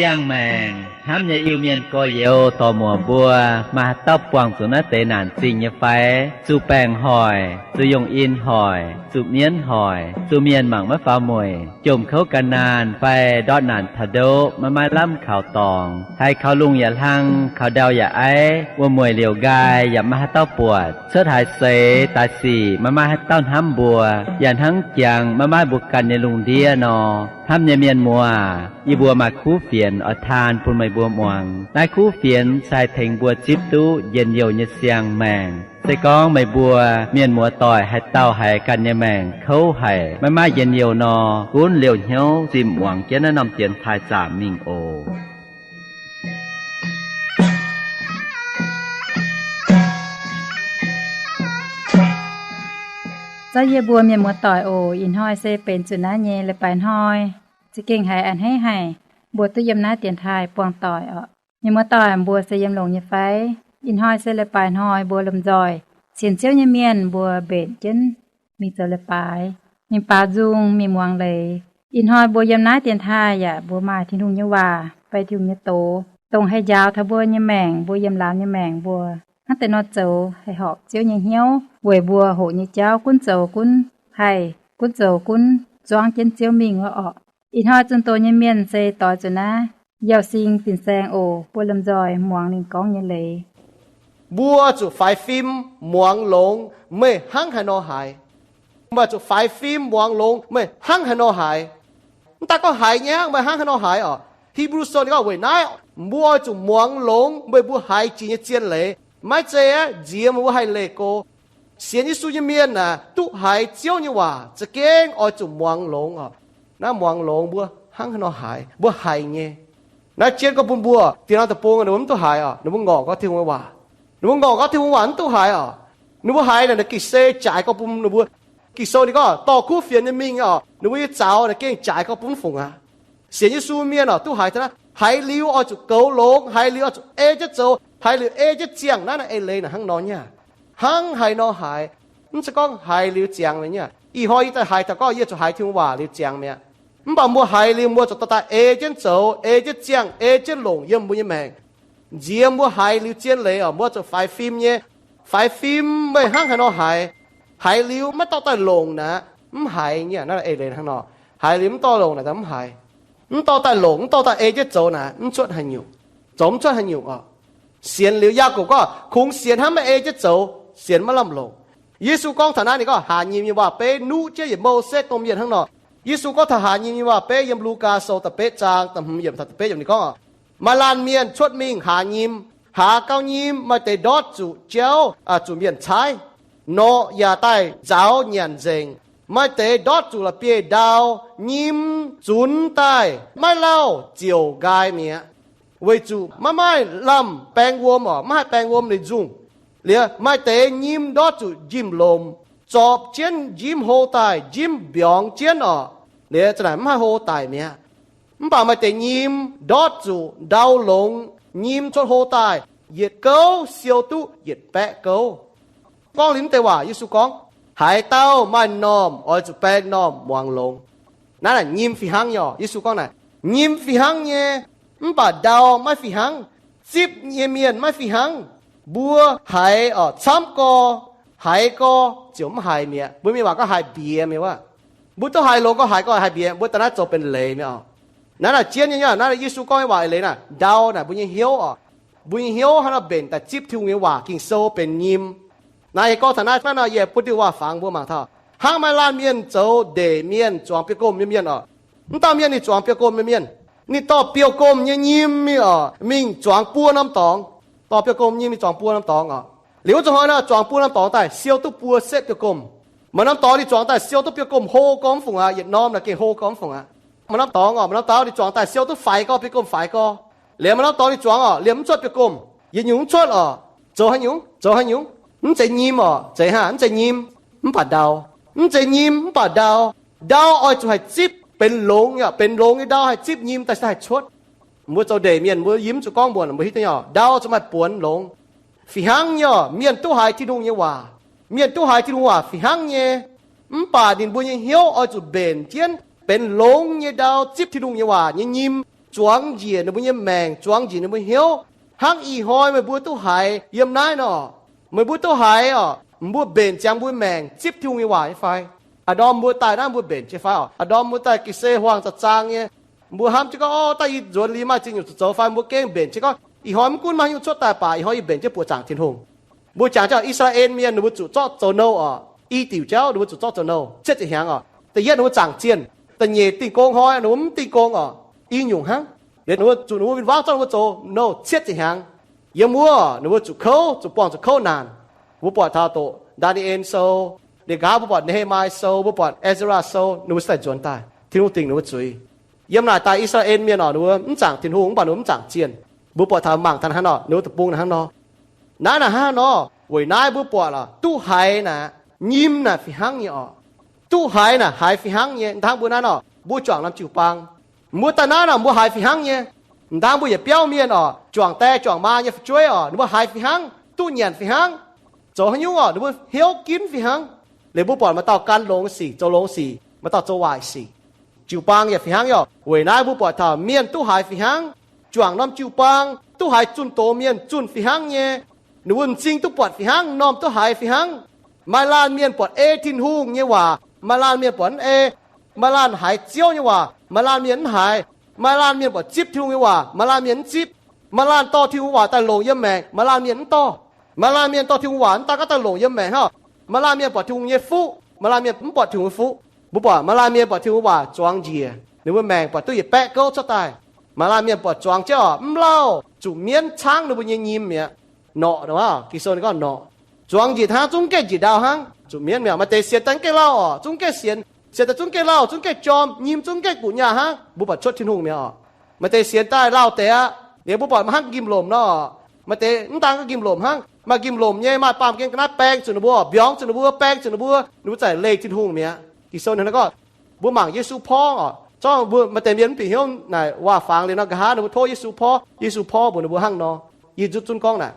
Siang-maengc hnamv nyei Iu-Mienh gorx-youz dorc-muoc mbuo, maaih haaix dauh buangh zuqc naaiv deix naanc zingh nyei fai? Zuqc baengc hoic, zuqc yungh in hoic, zuqc mienv hoic, zuqc mienh mangc maiv faaux mueic, jomc kouv gan naanh fai ndortv naanc taux ndoqv maiv maaih lamh kaux dorngx, haiz kaux lungh yaac hlang, kaux ndau yaac aiv, wuom-mueic liouc nqaai yaac maiv maaih haaix dauh buatc, cuotv haaix seix daaih sic maiv maaih haaix dauh hnamv mbuo, yaac hnangv jangx maiv maaih mbuo ganh nyei lungh ndiev nor. Hnamv nyei mienh muoz, yie mbuo maaih kuv fienx oix taan bun meih mbuo muangx. Naaiv kuv fienx se haih tengx mbuo zipv duqv njien-youh nyei siang-maengc. Se gorngv meih mbuo mienh muoz-doic haaix dauh haiz ganh nyei maengc kouv haic, maiv maaih njien-youh nor, gunv liouh hnyouv zimh muangx jienv naaiv norm dienx taaih zaamc mingh oc. Zorqv yie mbuo mienh muoz-doic oc, ih hnoi se benx zuqc naaiv nyei leiz-baaix hnoi. Za'gengh haiz a'hneiv haic, mbuo duqv yiem naaiv dienx taaih buangh doic oc. Mienh muoz-doic, mbuo se yiem longx nyei fai? Ih hnoi se leiz-baaix hnoi, mbuo lomh nzoih sienx Ziouv nyei mienh mbuo mbenc jienv mingh zoux leiz-baaix, mingh baaux nzung, mingh muangx leiz. Ih hnoi mbuo yiem naaiv dienx taaih yaac mbuo maaih Tin-Hungh nyei waac fai Tin-Hungh nyei doz, dongh haih njaaux taux mbuo nyei maengc, mbuo yiem laamz nyei maengc mbuo. Hnangv deix nor zoux haih horpc Ziouv nyei hnyouv weic mbuo hoqc nyei jauv gunv zoux gunv haih, gunv zoux gunv zuangv jienv Ziouv mingh wuov orqc. Ih hnoi zunh doz nyei mienh se doix zuqc naaiv Yauh Sing fin-saeng oc. Mbuo lomh nzoih muangx ninh gorngv nyei leiz. Mbuo zuqc faix fim muangx longx meih hnangv haaix nor haiz. Mbuo zuqc faix fim muangx longx meih hnangv haaix nor haiz. Mv daaih gorngv haiz nyei hnangv, meih hnangv haaix nor haiz orqc. Hipv^lu Sou ninh gorngv weic naaiv mbuo oix zuqc muangx longx meih mbuo haiz jiex nyei zien leiz. Maiv zeiz nziex meih mbuo haih leih go. Sienx Yesu nyei mienh aah, duqv haiz Ziouv nyei waac za'gengh oix zuqc muangx longx oc. Naaiv muangx longx mbuo hnangv haaix nor haiz, mbuo haiz nyei. Naaiv jienv gorngv bun mbuo, diex norm deic-bung ninh mbuo mv duqv haiz oc. Ninh mbuo ngorc gorngv Tin-Hungh nyei waac, ninh mbuo ngorc gorngv Tin-Hungh waac mv duqv haiz oc. Ninh mbuo haiz naaic, naaic Ging-Sou jaaix gorngv bun ninh mbuo. Ging-Sou ninh gorngv dorh kuv fienx nyei mingh oc, ninh mbuo nyei zaux naaic gengh jaaix gorngv bun mv fungc aqv. Sienx Yesu mienh oc, duqv haiz taux naaiv, haiz liuz oix zuqc goux longx, haiz liuz oix zuqc ei jienv zoux, haiz liuz ei jienv ziangh. Naaiv naaic eix leiz naaic hnangv nor nyei aqv. Hnangv haaix nor haiz, mv zeiz gorngv haiz liuz ziangx mi'aqv. Ih hnoi yie daaih haiz taux gorngv yie zuqc haiz Tin-Hungh waac liuz ziangx mi'aqv. Mv baac mbuo haiz liuz mbuo zuqc dorh daaih ei jienv zoux, ei jienv ziangh, ei jienv longc yiem mbuo nyei maengc. Nziex mbuo haiz liuz zien leiz oc, mbuo zuqc faix fim nyei. Faix fim meih hnangv haaix nor haiz. Haiz liuz maiv dorh daaih longc naaic, mv haiz nyei. Naaiv eix leiz hnangv nor, haiz liuz mv dorh longc naaic mv haiz. Mv dorh daaih longc, mv dorh daaih ei jienv zoux naaic mv cuotv haaix nyungc, zoux mv cuotv haaix nyungc oc. Sienx liuz Yaagorpc gorngv, kungx sienx hnangv maiv ei jienv zoux, sienx maiv lamh longc. Yesu gorngv taux naaiv ninh gorngv haaz nyim nyei waac-beiv nuqv jienv yietc Mousetv domh mienh hnangv nor. Yesu gorngv taux haaz nyim nyei waac-beiv yiem Lugaa Sou da'betv zaang da'hmz yiemc taux da'betv yiemc ninh gorngv, maaih laanh mienh cuotv mingh haaz nyim. Haaz gau nyim, maaih deix ndortv zuqc jauv, zuqc mienh caaiv, norqc yaac daaih nzaaux nyanc nzengc. Maaih deix ndortv zuqc la'bieiv-ndau, nyim zunx daaih maiv lauh ziouc nqaai mi'aqv, weic zuqc maiv maaih lamh baeng wuom oc, maiv haih baeng wuom leiz nzungh. Liuz maaih deix nyim ndortv zuqc njimv-lomc, zorpc jienv njimv hlo daaih, njimv mbiorngz jienv oc. Liuz za'naaic mv haih hlo daic mi'aqv. Mv baac maaih deix nyim ndortv zuqc ndau longx, nyim cuotv hlo daaih, yietc gouv siou duqv yietc baeqv gouv. Gorngv liuz mv deix waac, Yesu gorngv, haaix dauh maaih m'normh oix zuqc baeng m'normh muangx longx. Naaiv naaic nyim fih hnangv nyei oc. Yesu gorngv naaic, nyim fih hnangv nyei, mv baac ndau maiv fih hnangv. Zipv nyei mienh maiv fih hnangv. Mbuo haiz oc, camv gorx, haiz gorx ziouc mv haiz mi'aqv. Mbuo mienh waac gorngv haiz mbiex mi'aqv. Mbuo duqv haiz longx gorx haiz gorx haiz mbiex, mbuo daaih naaiv zoux benx leiz mi'aqv oc. Naaiv naaic jienv nyei, naaiv Yesu gorngv nyei waac eix leiz naaic, ndau naaic mbuo nyei hnyouv oc. Mbuo nyei hnyouv hnangv nor mbenc daaih zipv Tin-Hungh nyei waac Ging-Sou benx nyim. Naaiv yie gorngv taux naaiv, naaiv nor yie bun diuh waac fangx mbuo mangc taux, hnangv maaih laanh mienh zoux ndeic mienh, zuangx biouv-gomh nyei mienh oc. Mv dauh mienh ninh zuangx biouv-gomh nyei mienh, ninh dorh biouv-gomh nyei nyim mingh oc, mingh zuangx buo norm dorngx. Dorh biouv-gomh nyim mingh zuangx buo norm dorngx oc. Liuz wuov zanc hnoi nor zuangx buo norm dorngx daaih siou duqv buo setv biouv-gomh. Maaih norm dorngx ninh zuangx daaih siou duqv biouv-gomh hlo gorx mv fungc aqv, yietc norm naaic gengh hlo gorx mv fungc aqv. Maaih norm dorngx oc, maaih norm dorngx ninh zuangx daaih siou duqv faix gorx biouv-gomh faix gorx. Liuz maaih norm dorngx ninh zuangx oc, liemh mv cuotv biouv-gomh, yietc nyungc mv cuotv oc. Zoux haaix nyungc? Zoux haaix nyungc? Mv zeiz nyim oc, zeiz hnangv mv zeiz nyim, mv baac ndau. Mv zeiz nyim mv baac ndau. Ndau oix zuqc haih zipv benx longx nyei, benx longx nyei ndau haih zipv nyim daaih se haih cuotv. Mbuo zoux ndeic mienh mbuo yiem zuqc gorngv mbuox mbuo hiuv duqv nyei oc, ndau zuqc maaih buonc longx. Fih hnangv nyei oc, mienh duqv haiz Tin-Hungh nyei waac, mienh duqv haiz Tin-Hungh waac fih hnangv nyei, mv baac ninh mbuo nyei hnyouv oix zuqc mbenc jienv benx longx nyei ndau zipv Tin-Hungh nyei waac nyei nyim. zuangx njiec ninh mbuo nyei maengc, zuangx njiec ninh mbuo hnyouv, hnangv ih hnoi meih mbuo duqv haiz yiem naaiv nor. Meih mbuo duqv haiz orqc, mbuo mbenc ziangx mbuo maengc zipv Tin-Hungh nyei waac nyei fai? A'ndorm mbuo daaih naaiv mbuo mbenc jienv fai orqc? A'ndorm mbuo daaih ga'sie huaang za'zaang nyei, mbuo hnamv jienv gorngv, Orv, daaih yie nzuonx liuz maaih ziex nyungc zoux fai? Mbuo gengh mbenc jienv gorngv, Ih hnoi mv gunv maaih haaix nyungc cuotv daaih baac ih hnoi yie mbenc jienv buoqc zaangc Tin-Hungh. Mbuo jangx jienv I^saa^laa^en Mienh ninh mbuo zuqc zorqv zoux nouh orqc, i diuc jauv ninh mbuo zuqc zorqv zoux nouh cietv ziepc hnyangx orqc. Da'yietv ninh mbuo zaangc zienh, da'nyeic dingh gong hnoi ninh mbuo mv dingh gong orqc, i nyungc hnangv. Liuz ninh mbuo zuqc ninh mbuo win-wangv zorqv ninh mbuo zoux nouh cietv ziepc hnyangx. Yiem wuov ninh mbuo zuqc kouv, zuqc buangh zuqc kouv naanc. Mbuo buatc taux doqc Ndaa^ni^en Sou, liuz nqa'haav mbuo buatc Ne^he^maa^ye Sou, mbuo buatc Ezc^raa Sou, ninh mbuo se daaih nzuonx daaih Tin-Hungh dingc ninh mbuo zuiz. Yiem naaic daaih I^saa^laa^en Mienh orqc, ninh mbuo mv zaangc Tin-Hungh mv baac ninh mbuo mv zaangc zienh. Mbuo buatc taux mangc taux hnangv nor, ninh mbuo deic-bung hnangv nor. Naaiv naaic hnangv nor, weic naaiv mbuo buatc lorqc, duqv haiz naaic, nyim naaic fih hnangv nyei orqc. Duqv haiz naaic haiz fih hnangv nyei. Hnangv mbuo naaiv nor, mbuo juangc norm jiu-baang, mbuo daaih naaiv nor mbuo haiz fih hnangv nyei. Hnangv mbuo yietc biauv mienh orqc, juangc die juangc maa nyei fu'jueiv orqc, ninh mbuo haiz fih hnangv, duqv nyanc fih hnangv, zoux haaix nyungc orqc ninh mbuo hnyouv ginv fih hnangv. Liuz mbuo buatc maaih dauh gan longx sic zoux longx sic, maaih dauh zoux waaic sic. Jiu-baang yaac fih hnangv nyei orqc. Weic naaiv mbuo buatc taux mienh duqv haiz fih hnangv, juangc norm jiu-baang duqv haiz zunh doz mienh zunh fih hnangv nyei. Ninh mbuo m'zing duqv buatc fih hnangv, m'normh duqv haiz fih hnangv. Maaih laanh mienh buatc ei Tin-Hungh nyei waac, maaih laanh mienh buatc mv ei. Maaih laanh haiz Ziouv nyei waac, maaih laanh mienh mv haiz. Maaih laanh mienh buatc zipv Tin-Hungh nyei waac, maaih laanh mienh mv zipv. Maaih laanh dorh Tin-Hungh waac daaih longc yiem maengc, maaih laanh mienh mv dorh. Maaih laanh mienh dorh Tin-Hungh waac mv daaih gorngv daaih longc yiem maengc hnangv. Maaih laanh mienh buatc Tin-Hungh nyei fuqv, maaih laanh mienh mv buatc Tin-Hungh nyei fuqv. Mbuo buatc maaih laanh mienh buatc Tin-Hungh waac zuangx njiec, ninh mbuo maengc buatc duqv yietc baeqv gouv cuotv daaih. Maaih laanh mienh buatc zuangx jienv orqc, mv lauh, zuqc mienv caangv ninh mbuo nyei nyim mi'aqv. Norqc, Ging-Sou ninh gorngv norqc. Zuangx njiec hnangv, zungv gaengh njiec ndau hnangv, zuqc mienv mi'aqv. Maaih deix sienx daaih mv gaengh lauh orqc, zungv gaengh sienx. Sienx daaih zungv gaengh lauh, zungv gaengh jorm, nyim zungv gaengh guqc nyaah hnangv. Mbuo buatc cuotv Tin-Hungh mi'aqv orqc. Maaih deix sienx daaih lauh deix aqv. Liuz mbuo buatc hnangv njimv-lomc nor, maaih deix mv daan gorngv njimv-lomc hnangv, maaih njimv-lomc nyei, maaih baamh gen ga'naaiv baeng zuqc ninh mbuo, mbiorngz zuqc ninh mbuo, baeng zuqc ninh mbuo, ninh mbuo za'gengh leih Tin-Hungh mi'aqv. Ging-Sou ninh gorngv, mbuo mangc Yesu porv orqc, zorqv mbuo maaih deix mienh mv bieqc hnyouv naaic waac-fangx liuz nor, nqa'haav ninh mbuo tov Yesu porv, Yesu porv mbuox ninh mbuo hnangv nor. Yie nzutv zunv gorngv naaic,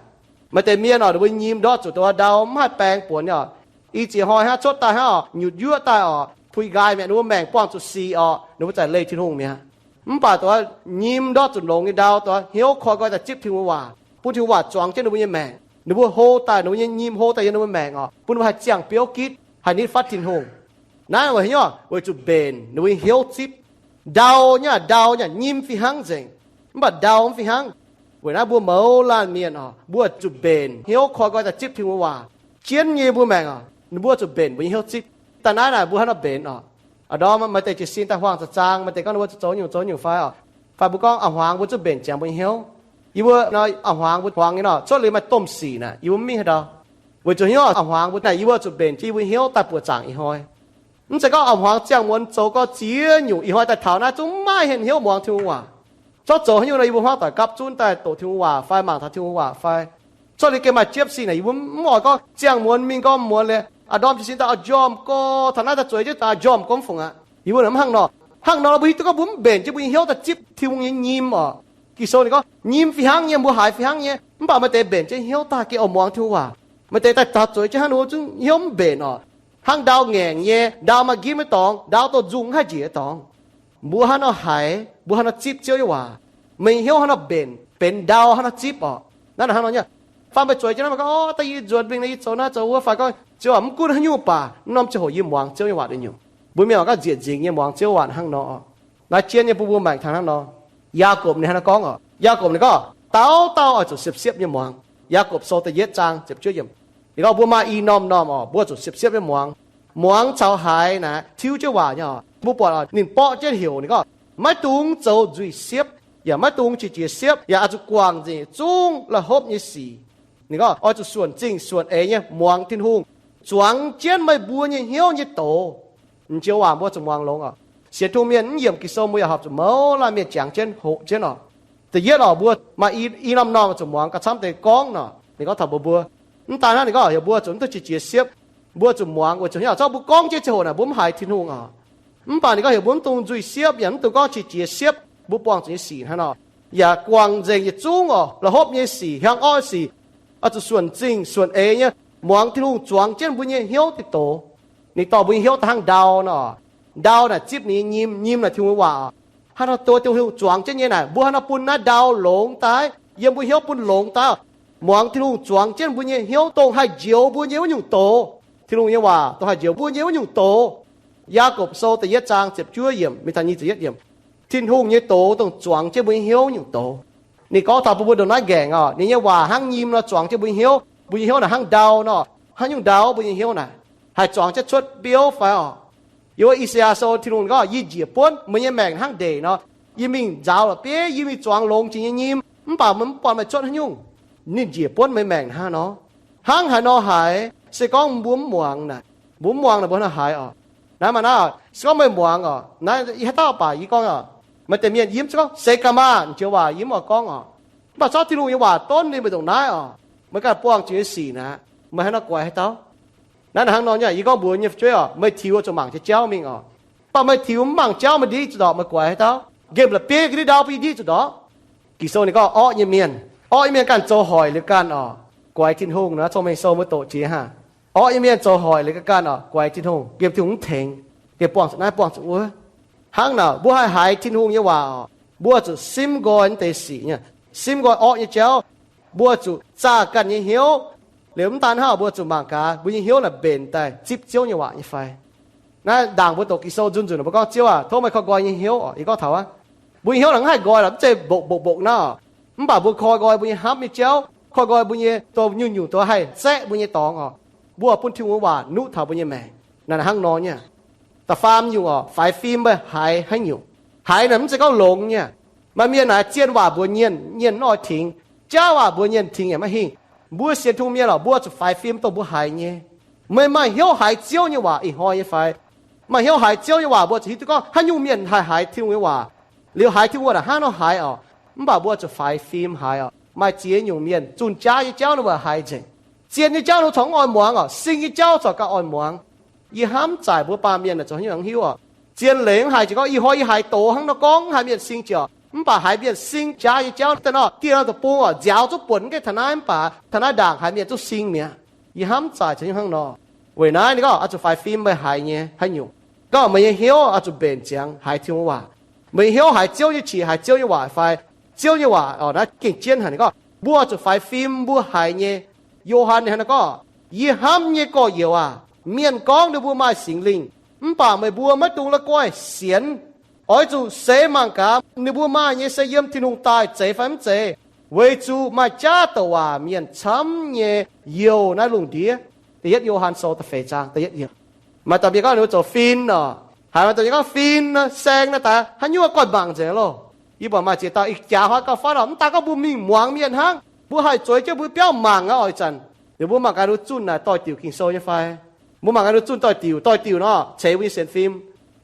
maaih deix mienh orqc, ninh mbuo nyim ndortv zuqc dongh ndau mv haih baeng buonc nyei orqc. I ziex hnoi hnangv cuotv daaih hnangv orqc, nyutc yuoqv daaih orqc, puix nqaai mi'aqv, ninh mbuo maengc buangh zuqc sic orqc, ninh mbuo za'gengh leih Tin-Hungh mi'aqv. Mv baac dongh nyim ndortv zuqc longx nyei ndau, dongh hnyouv koi nqoi daaih zipv Tin-Hungh waac, bun Tin-Hungh waac zuangx jienv ninh mbuo nyei maengc, ninh mbuo hlo daaih, ninh mbuo nyei nyim hlo daaih yiem ninh mbuo maengc orqc, bun ninh mbuo haih ziangh biouv gitv, haih nitv fatv Tin-Hungh. Naaiv weic haaix nyungc? Weic zuqc mbenc ninh mbuo nyei hnyouv zipv. Ndau nyei, ndau nyei, nyim fih hnangv nzengc, mv baac ndau mv fih hnangv. Weic naaiv mbuo mouz laanh mienh orqc, mbuo zuqc mbenc hnyouv koi nqoi daaih zipv Tin-Hungh waac. Jienv nyei mbuo maengc orqc, ninh mbuo zuqc mbenc mbuo nyei hnyouv zipv. Daaih naaiv naaic mbuo hnangv nor mbenc orqc. A'ndorm maaih deix jiez sin daaih huaang za'zaang, maaih deix gorngv ninh mbuo zoux nyungc zoux nyungc fai orqc, fai mbuo gorngv a'hmuangx mbuo zuqc mbenc ziangx mbuo nyei hnyouv. Yie mbuo nor a'hmuangx mbuo hmuangx nyei nor, cuotv liuz maaih domh sic naaic yie mbuo mv mingh haaix ndau. Weic zuqc hnyouv a'hmuangx mbuo naaic yie mbuo zuqc mbenc jienv yie mbuo hnyouv daaih buoqc zaangc ih hnoi. Mv zeiz gorngv a'hmuangx ziangh muonz zoux gorx ziex nyungc ih hnoi daaih taux naaiv zungv maiv maaih hnyouv muangx Tin-Hungh waac. Zorqv zoux haaix nyungc nor yie mbuo hmuangv doic gapv zunv daaih doqc Tin-Hungh waac fai mangc taux Tin-Hungh waac fai, cuotv liuz gengh maaih jiepv sin naaic yie mbuo mv oix gorngv ziangh muonz mingh gorngv muonz liuz a'ndorm jiez sin daaih oix njormh gorx, taux naaiv daaih zueiz jienv oix njormh gorngv fungc aqv. Yie mbuo mv hnangv nor. Hnangv nor mbuo hiuv duqv gorngv mbuo mv mbenc jienv mbuo nyei hnyouv daaih zipv Tin-Hungh nyei nyim orqc. Ging-Sou ninh gorngv nyim fih hnangv nyei, mbuo haiz fih hnangv nyei, mv baac maaih deix mbenc jienv hnyouv daaih gengh oix muangx Tin-Hungh waac. Maaih deix daaih taux zueiz jienv hnangv ninh mbuo zungv hnyouv mv mbenc orqc. Hnangv ndau ngaengc nyei, ndau maaih nqimv nyei dorngx, ndau dongh nzung haih njiec nyei dorngx. Mbuo hnangv nor haiz, mbuo hnangv nor zipv Ziouv nyei waac, meih nyei hnyouv hnangv nor mbenc, benx ndau hnangv nor zipv orqc. Naaiv hnangv nor nyei. Fai meih zueiz jienv naaiv gorngv, Orv, daaih yie nzuonx mingh naaiv yie zoux naaiv zoux wuov, fai gorngv, Ziouv aac, mv gunv haaix nyungc baac mv norm ziangh hoc yie muangx Ziouv nyei waac deix nyungc. Mbuo mienh oix gorngv nzieqc nzingx nyei muangx Ziouv waac hnangv nor. Naaiv jienv nyei bun mbuo maengc taux hnangv nor. Yaagorpc ninh hnangv nor gorngv orqc. Yaagorpc ninh gorngv dauh dauh oix zuqc siepv-siepv nyei muangx. Yaagorpc Sou da'yietv zaang ziepc juov yiemc, ninh gorngv mbuo maaih i norm-norm orqc, mbuo zuqc siepv-siepv nyei muangx. Muangx caux haiz naaic tiuv jienv waac nyei orqc. Mbuo buatc orqc, ninh borqv jienv heuc ninh gorngv, maiv dungx zoux nzuih siepv, yaac maiv dungx qiex jiez siepv, yaac oix zuqc guangc nzengc yietc zungv la'hopv nyei sic. Ninh gorngv oix zuqc suonc zingh suonc eix nyei muangx Tin-Hungh, zuangx jienv meih mbuo nyei hnyouv nyei doz. M'njoux waac mbuo zuqc muangx longx orqc. Sienx Tin-Hungh mienh mv yiemc Ging-Sou mbuo yaac horpc zuqc mouz laanh mienh jangx jienv hoqc jienv orqc. Da'yietv orqc, mbuo maaih i, i norm-norm zuqc muangx gauh camv deix gorngv nor. Ninh gorngv taux mbuo, mbuo mv daan hnangv, ninh gorngv yaac mbuo zuqc mv duqv qiex jiez siepv. Mbuo zuqc muangx weic zuqc hnangv zorqv mbuo gorngv jienv ziangh hoc naaic mbuo mv haiz Tin-Hungh orqc. Mv baac ninh gorngv heuc mbuo mv dungx nzuih siepv, yaac mv dungx gorngv qiex jiez siepv, mbuo buangh zuqc nyei sic hnangv nor. Yaac guangc nzengc yietc zungv orqc, la'hopv nyei sic, hiaang orqv sic, oix zuqc suonc zingh suonc eix nyei muangx Tin-Hungh zuangx jienv mbuo nyei hnyouv deix doz. Ninh dorh mbuo nyei hnyouv daaih hnangv ndau nor. Ndau naaic zipv ninh nyei nyim, nyim naaic Tin-Hungh waac orqc. Haaix nor doz Tin-Hungh zuangx jienv nyei naaic, mbuo haaix nor bun naaiv ndau longx daaih, yiem mbuo hnyouv bun longx daaih. Muangx Tin-Hungh zuangx jienv mbuo nyei hnyouv dongh haih njoux mbuo nyei wuov nyungc doz. Tin-Hungh nyei waac dongh haih njoux mbuo nyei wuov nyungc doz. Yaagorpc Sou da'yietv zaang ziepc juov yiemc mingh taux nyic ziepc yietv yiemc. Tin-Hungh nyei doz dongh zuangx jienv mbuo nyei hnyouv nyungc doz. Ninh gorngv taux bun mbuo ndongc naaiv nqaengc oc, ninh nyei waac hnangv nyim nor zuangx jienv mbuo nyei hnyouv. Mbuo nyei hnyouv naaic hnangv ndau nor. Haaix nyungc ndau mbuo nyei hnyouv naaic? Haih zuangx jienv cuotv biouv fai oc? Yiem I^saa^yaa Sou Tin-Hungh gorngv, Yie njiec buonv meih nyei maengc hnangv ndeic nor. Yie mingh nzaaux la'bieiv, yie mingh zuangx longx jiex nyei nyim, mv baac meih mv buatc meih cuotv haaix nyungc. Ninh njiec buonv meih maengc hnangv nor. Hnangv haaix nor haiz? Se gorngv mbuo mv muangx naaic, mbuo mv muangx naaic mbuo haaix nor haiz oc? Naaiv maaih naaiv, se gorngv meih muangx oc, naaiv yie haaix dauh baac yie gorngv oc, maaih deix mienh yie mv gorngv se ga'maah jiex waac yie mv oix gorngv oc. Mv baac zorqv Tin-Hungh nyei waac donv ninh mbuo ndongc naaiv oc, meih ganh buangh zuqc nyei sic naaic, meih haaix nor guaix haaix dauh? Naaiv hnangv nor nyei, yie gorngv mbuox nyei fu'jueiv oc, meih tiux zuqc mangc jiex jauv mingh oc. Mv baac meih tiux mv mangc jauv, meih ndiqv zuqc ndorpc, meih guaix haaix dauh? Nqemh la'bieiv ga'ndiev ndau bun yie ndiqv zuqc ndorpc. Ging-Sou ninh gorngv orqv nyei mienh, orqv nyei mienh ganh zoux hoic liuz ganh oc, guaix Tin-Hungh nor. Cong-Mengh Sou mbuo doqc jiex hnangv. Orqv nyei mienh zoux hoic liuz ganh oc, guaix Tin-Hungh, nqemh Tin-Hungh mv tengx, nqemh buangh zuqc naaiv buangh zuqc wuov. Hnangv naaic, mbuo haih haiz Tin-Hungh nyei waac oc, mbuo zuqc simv nqoi naaiv deix sic nyei, simv nqoi orqv nyei jauv. Mbuo zuqc zaah ganh nyei hnyouv. Liuz mv daan hnangv, mbuo zuqc mangc gaax mbuo nyei hnyouv naaic mbenc daaih zipv Ziouv nyei waac nyei fai. Naaiv ndaangc mbuo doqc Ging-Sou nzunc nzunc, mbuo gorngv, Ziouv aac, tov meih korv nqoi nyei hnyouv oc. Yie gorngv taux aqv, mbuo nyei hnyouv naaic mv haih nqoi lorqc, mv zeiz mbokc mbokc mbokc nor. Mv baac mbuo koi nqoi mbuo nyei hnamv nyei jauv, koi nqoi mbuo nyei dongh nyungc-nyungc dongh haih zaeqv mbuo nyei dorngx oc. Mbuo bun Tin-Hungh nyei waac nuqv taux mbuo nyei maengc. Naaic hnangv nor nyei. Da'faam nyungc oc, faix fim meih haiz haaix nyungc. Haiz naaic mv zeiz gorngv longx nyei. Maaih mienh naaic zien waac mbuox mienh, mienh mv oix tingx. Jauv waac mbuox mienh tingx yaac maiv hingh. Mbuo sienx Tin-Hungh mienh oc, mbuo zuqc faix fim dongh mbuo haiz nyei. Meih maaih hnyouv haiz Ziouv nyei waac ih hnoi nyei fai? Maaih hnyouv haiz Ziouv nyei waac, mbuo zuqc hiuv duqv gorngv haaix nyungc mienh haih haiz Tin-Hungh nyei waac, liuz haiz Tin-Hungh waac naaic hnangv nor haiz oc. Mv baac mbuo zuqc faix fim haiz oc. Maaih ziex nyungc mienh zunh jaav nyei jauv ninh mbuo haiz nzengc. Zien nyei jauv ninh corc mv oix muangx oc, sing nyei jauv corc gauh oix muangx. Yie hnamv zaaic mbuo baamh mienh naaic zoux haaix nyungc mv hiuv oc. Zien leiz mv haiz jiex gorngv ih hnoi yie haiz doz hnangv nor gorngv, mv haiz mienh sing jiex oc. Mv baac haiz mienh sing jaav nyei jauv daaih nor, dieh nor deic-bung oc, nziaaux zuqc buonc mv gaengh taux naaiv mv baac taux naaiv ndaangc haiz mienh zuqc sing mi'aqv. Yie hnamv zaaic zoux haaix nyungc hnangv nor. Weic naaiv ninh gorngv oix zuqc faix fim meih haiz nyei haaix nyungc. Gorngv meih nyei hnyouv oix zuqc mbenc ziangx haiz Tin-Hungh waac. Meih nyei hnyouv haiz Ziouv nyei qiex, haiz Ziouv nyei waac fai? Ziouv nyei waac oc, naaiv gengh jienv haic ninh gorngv mbuo zuqc faix fim mbuo haiz nyei. Yo^han ninh hnangv naaiv gorngv, Yie hnamv nyei gorx-youz aac, mienh gorngv ninh mbuo maaih Singx Lingh, mv baac meih mbuo maiv dungx la'guaih sienx. Oix zuqc seix mangc gaax ninh mbuo maaih nyei se yiem Tin-Hungh daaih zeiz fai mv zeiz, weic zuqc maaih jaav douc waac mienh camv nyei youh naaiv lungh ndiev. Da'yietv Yo^han Sou da'feix zaang da'yietv yiemc. Maaih dauh mienh gorngv ninh mbuo zoux fin oc. Haiz maaih dauh mienh gorngv fin nor, saeng nor, daaih haaix nyungc goiv mangc nzengc loh. Yie buatc maaih ziex dauh ih jaax hnoi gauh fatv oc, mv daan gorngv mbuo mingh muangx mienh hnangv, mbuo haih zueiz jienv mbuo biauv mangc aqv oc. Ih zanc ninh mbuo mangc gaax ninh mbuo zunh naaic doix-diuc Ging-Sou nyei fai? Mbuo mangc gaax ninh mbuo zunh doix-diuc, doix-diuc nor ceix mbuo nyei sienx fim.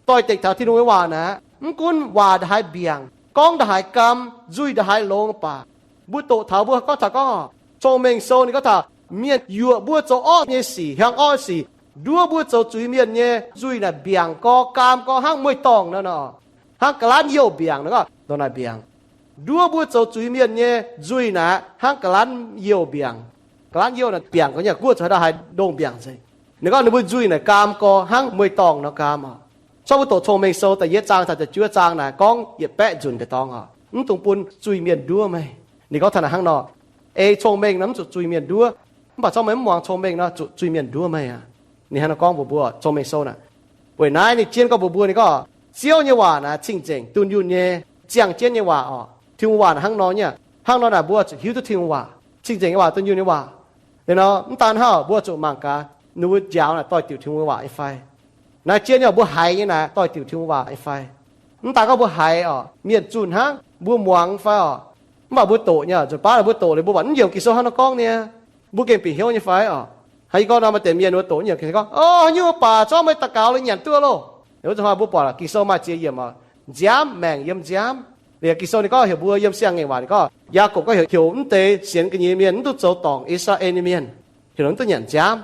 Doix-dekc taux Tin-Hungh nyei waac naaic, mv gunv waac ndaaih haaix mbiaangc, gorngv ndaaih haaix gaam, nzuih ndaaih haaix longx baac, mbuo doqc taux mbuo gorngv taux gorngv, Cong-Mengh Sou ninh gorngv taux mienh yuoqc mbuo zoux orqv nyei sic, hiaangx orqv sic, nduov mbuo zoux zuiz-mienh nyei nzuih naaic mbiaangc gorx, gaam gorx hnangv mueiz-dorngh nor, hnangv ga'lanv youh mbiaangc nor, ndongc naaic mbiaangc. Nduov mbuo zoux zuiz-mienh nyei nzuih naaic hnangv ga'lanv youh mbiaangc. Ga'lanv youh naaic mbiaangc gorx nyei, guoqv zuqc haaix dauh haaix ndongh mbiaangc nzengc. Ninh gorngv ninh mbuo nzuih naaic gaam gorx hnangv mueiz-dorngh nor gaam oc. Corc mbuo doqc Cong-Mengh Sou da'yietv zaang taux da'juov zaang naaic gorngv yietc baeqv nzunc deix dorngx oc, mv dungx bun zuiz-mienh nduov meih. Ninh gorngv taux naaic hnangv nor. Ei cong-mengh nor mv zuqc zuiz-mienh nduov, mv baac corc meih mv muangx cong-mengh nor zuqc zuiz-mienh nduov meih aqv. Ninh hnangv nor gorngv mbuox mbuo, Cong-Mengh Sou naaic. Weic naaiv ninh jienv gorngv mbuox mbuo, ninh gorngv Ziouv nyei waac naaic cing-nzengc dunh yunh nyei, ziangh jienv nyei waac oc. Tin-Hungh waac naaic hnangv nor nyei. Hnangv nor naaic mbuo zuqc hiuv duqv Tin-Hungh waac cing-nzengc nyei waac, dunh yunh nyei waac. Liuz nor mv daan hnangv, mbuo zuqc mangc gaax ninh mbuo njaaux naaic doix-diuc Tin-Hungh waac nyei fai. Naaiv jienv nyei mbuo haiz nyei naaic doix-diuc Tin-Hungh waac nyei fai. Mv daan gorngv mbuo haiz oc, mienh zunh hnangv, mbuo muangx fai oc. Mv baac mbuo doqc nyei, nzunc baav mbuo doqc liuz mbuo buatc mv yiemc Ging-Sou hnangv nor gorngv nyei, mbuo gengh bieqc hnyouv nyei fai oc. Hnangv yie gorngv nor, maaih deix mienh wuov doqc mv yiemc Ging-Sou gorngv, O, haaix nyungc baac zorqv meih daux gaux liuz nyanc duqv loh. Wuov zanc hnoi mbuo buatc Ging-Sou maaih ziex yiemc oc, nziaamv maengc yiem nziaamv. Liuz Ging-Sou ninh gorngv heuc mbuo yiem siang-ngaengc waac ninh gorngv, Yaagorpc gorngv heuc, heuc mv deix sienx ga'nyeic mienh mv duqv zoux dorngc I^saa^laa^en nyei mienh, heuc mv duqv nyanc nziaamv.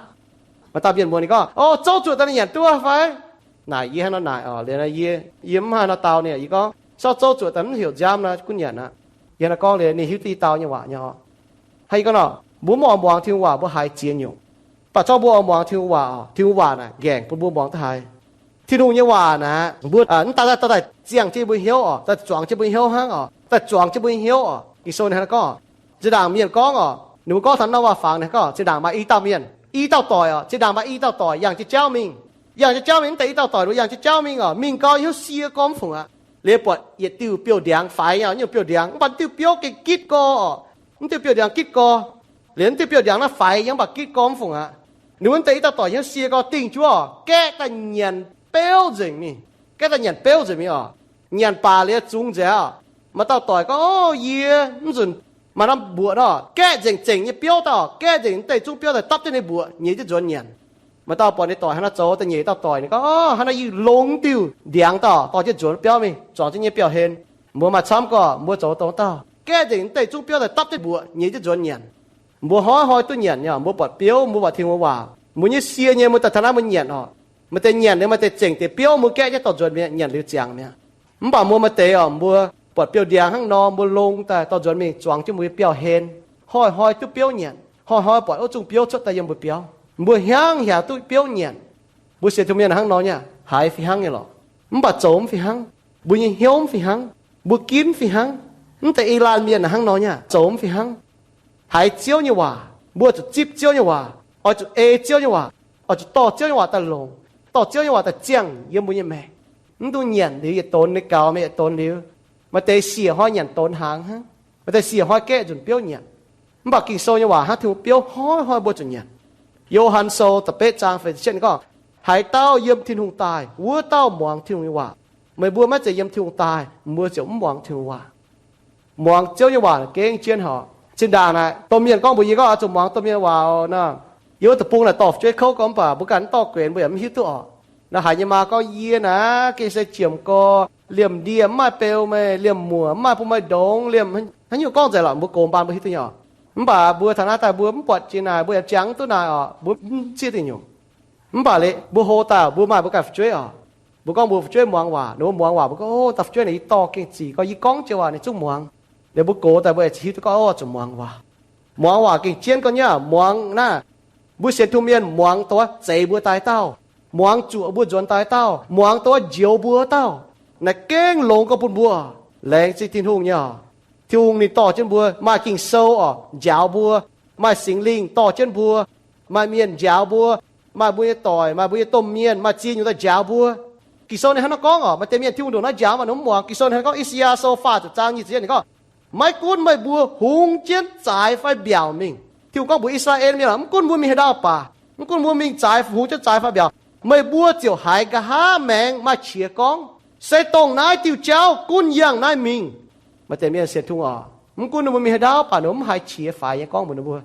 Maaih dauh mienh mbuox ninh gorngv, O, zouv zuoqc daaih ninh nyanc duqv fai? Naaic yie hnangv nor naaic oc, liuz yie, yie mv hnangv nor dau ninh, yie gorngv, Sortv zouv zuoqc daaih mv heuc nziaamv nor gunv nyanc aqv. Yie hnangv nor gorngv liuz ninh hiuv duqv yie dau nyei waac nyei oc. Hnangv yie gorngv nor, mbuo mv oix muangx Tin-Hungh waac mbuo haiz ziex nyungc. Mv baac zorqv mbuo oix muangx Tin-Hungh waac oc, Tin-Hungh waac naaic nqaengc bun mbuo muangx duqv haiz. Tin-Hungh nyei waac naaic, mbuo mv daaih, daaih, daaih ziangh jienv mbuo hnyouv oc, daaih zuangx jienv mbuo hnyouv hnangv oc, daaih zuangx jienv mbuo hnyouv oc. Ging-Sou ninh hnangv naaiv gorngv, zinh ndaangc mienh gorngv oc, ninh mbuo gorngv taux norm waac fangx naaic gorngv, zinh ndaangc maaih i dauh mienh, i dauh doic oc, zinh ndaangc maaih i dauh doic yangh jienv jauv mingh. Yangh jienv jauv mingh, mv deix i dauh doic ninh mbuo yangh jienv jauv mingh oc, mingh gau hnyouv sie gorngv mv fungc aqv. Liuz buatc yietc diuh biouv-ndiangx faix nyei, nyungc biouv-ndiangx, mv baac diuh biouv gengh gitv gorx oc. Mv diuh biouv-ndiangx gitv gorx. Liuz mv diuh biouv-ndiangx naaiv faix nyei, mv baac gitv gorx mv fungc aqv. Ninh mbuo mv deix i dauh doic hnyouv sie gorngv dingh juov oc, gaeqv daaih nyanc beuv nzengc mingh. Gaeqv daaih nyanc beuv nzengc mingh oc. Nyanc baac liuz zungx nzengc oc. Maaih dauh doic gorngv, O, yie mv nzunc maaih norm mbuoqc nor, gaeqv nzengc zengc nyei biouv daaih oc, gaeqv nzengc mv deix zungv biouv daaih dapv jienv ninh mbuoqc, nyeic jienv nzuonx nyanc. Maaih dauh buatc ninh doic hnangv naaiv zoux da'nyeic dauh doic, ninh gorngv, O, hnangv naaiv yie longx diuh ndiangx daaih dorh jienv nzuonx biauv mingh, zuangx jienv nyei biauv-hlen. Mbuo maaih camv gorngv mbuo zoux dongh dauh, gaeqv nzengc mv deix zungv biouv daaih dapv jienv mbuoqc, nyeic jienv nzuonx nyanc. Mbuo hnoi-hnoi duqv nyanc nyei, mbuo buatc biouv, mbuo buatc Tin-Hungh waac, mbuo nyei sie nyei, mbuo daaih taux naaiv mbuo nyanc oc. Maaih deix nyanc liuz maaih deix zengc deix biouv mbuo gaeqv jienv dorh nzuonx mi'aqv, nyanc liuz ziangx mi'aqv. Mv baac mbuo maaih deix oc, mbuo buatc biouv-ndiangx hnangv nor, mbuo longx daaih dorh nzuonx mingh zuangx jienv mbuo nyei biauv-hlen. Hnoi-hnoi duqv biouv nyanc, hnoi-hnoi buatc wuov zungh biouv cuotv daaih yiem mbuo biauv. Mbuo hiuang hiaangx duqv biouv nyanc. Mbuo sienx Tin-Hungh mienh hnangv nor nyei, haiz fih hnangv nyei lorqc. Mv baac zoux mv fih hnangv. Mbuo nyei hnyouv mv fih hnangv. Mbuo ginv fih hnangv. Mv deix ih laanh mienh hnangv nor nyei, zoux mv fih hnangv. Haiz Ziouv nyei waac, mbuo zuqc zipv Ziouv nyei waac, oix zuqc ei Ziouv nyei waac, oix zuqc dorh Ziouv nyei waac daaih longc, dorh Ziouv nyei waac daaih ziangh yiem mbuo nyei maengc. Mv dungx nyanc liuz yietc donx ninh gaux mingh yietc donx liuz. Maaih deix siec hnoi nyanc donx hnaangx hnangv, maaih deix siec hnoi gaeqv nzunc biouv nyanc. Mv baac Ging-Sou nyei waac hnangv Tin-Hungh biouv hnoi-hnoi mbuo zuqc nyanc. Yo^han Sou da'betv zaang feix ziepc cietv ninh gorngv, Haaix dauh yiem Tin-Hungh daaih, wuov dauh muangx Tin-Hungh nyei waac. Meih mbuo maiv zeiz yiem Tin-Hungh daaih, mbuo ziouc mv muangx Tin-Hungh waac. Muangx Ziouv nyei waac gengh jienv horpc. Zinh ndaangc naaic domh mienh gorngv mbuox yie gorngv, Oix zuqc muangx domh mienh waac oc. Naaiv yie wuov deic-bung naaic dorh fu'jueiv kouv gorngv, mv baac mbuo ganh mv dorh guenx, mbuo yaac mv hiuv duqv oc. Naaiv haiz nyei maa gorngv, Yie naaic gengh se jiemc gorx, liemh ndie mv maaih beu meih, liemh muoc mv maaih bun meih ndongx, liemh haaix nyungc gorngv nzengc lorqc, mbuo gox mbaan mbuo hiuv duqv nyei oc. Mv baac mbuo taux naaiv daaih mbuo mv buatc jiex naaic, mbuo yaac jangx mv duqv naaic oc, mbuo mv zieqv dingc nyungc. Mv baac liuz mbuo hlo daaih mbuo maaih mbuo ganh fu'jueiv oc. Mbuo gorngv mbuo fu'jueiv muangx waac, ninh mbuo muangx waac, mbuo gorngv, O, dauh fu'jueiv naaic yie dorh gengh zic gorngv yie gorngv jiex waac ninh zungv muangx. Liuz mbuo gox daaih mbuo aengx hiuv duqv gorngv, O, zuqc muangx waac. Muangx waac gengh jienv gorngv nyei, muangx naaiv, mbuo sienx Tin-Hungh mienh muangx dongh wuov zeix mbuo daaih dauh, muangx zuoqc mbuo nzuonx daaih dauh, muangx dongh wuov njoux mbuo dauh, naaiv gengh longx gorx bun mbuo. Laengz zingh Tin-Hungh nyei oc. Tin-Hungh ninh dorh jienv mbuo, maaih Ging-Sou oc njaaux mbuo, maaih Singx Lingh dorh jienv mbuo, maaih mienh njaaux mbuo, maaih mbuo nyei doic, maaih mbuo nyei domh mienh, maaih ziex nyungc daaih njaaux mbuo. Ging-Sou ninh hnangv naaiv gorngv oc, maaih deix mienh Tin-Hungh ndongc naaiv njaaux mv baac ninh mv muangx. Ging-Sou ninh hnangv gorngv, I^saa^yaa Sou faah ziepc zaang nyic ziepc yietv ninh gorngv, Maiv gunv meih mbuo hungx jienv zaaix fai mbiaauc mingh. Tin-Hungh gorngv mbuox I^saa^laa^en mienh, Mv gunv mbuo mingh haaix ndau baac, mv gunv mbuo mingh zaaix, hungx jienv zaaix fai mbiaauc, meih mbuo ziouc haiz nqa'haav maengx maaih qiex gorngv, Se dongh naaiv diuh jauv gunv yangh naaiv mingh. Maaih deix mienh sienx Tin-Hungh oc, mv gunv ninh mbuo mingh haaix ndau baac ninh mbuo mv haiz qiex faix nyei gorngv mbuox ninh mbuo.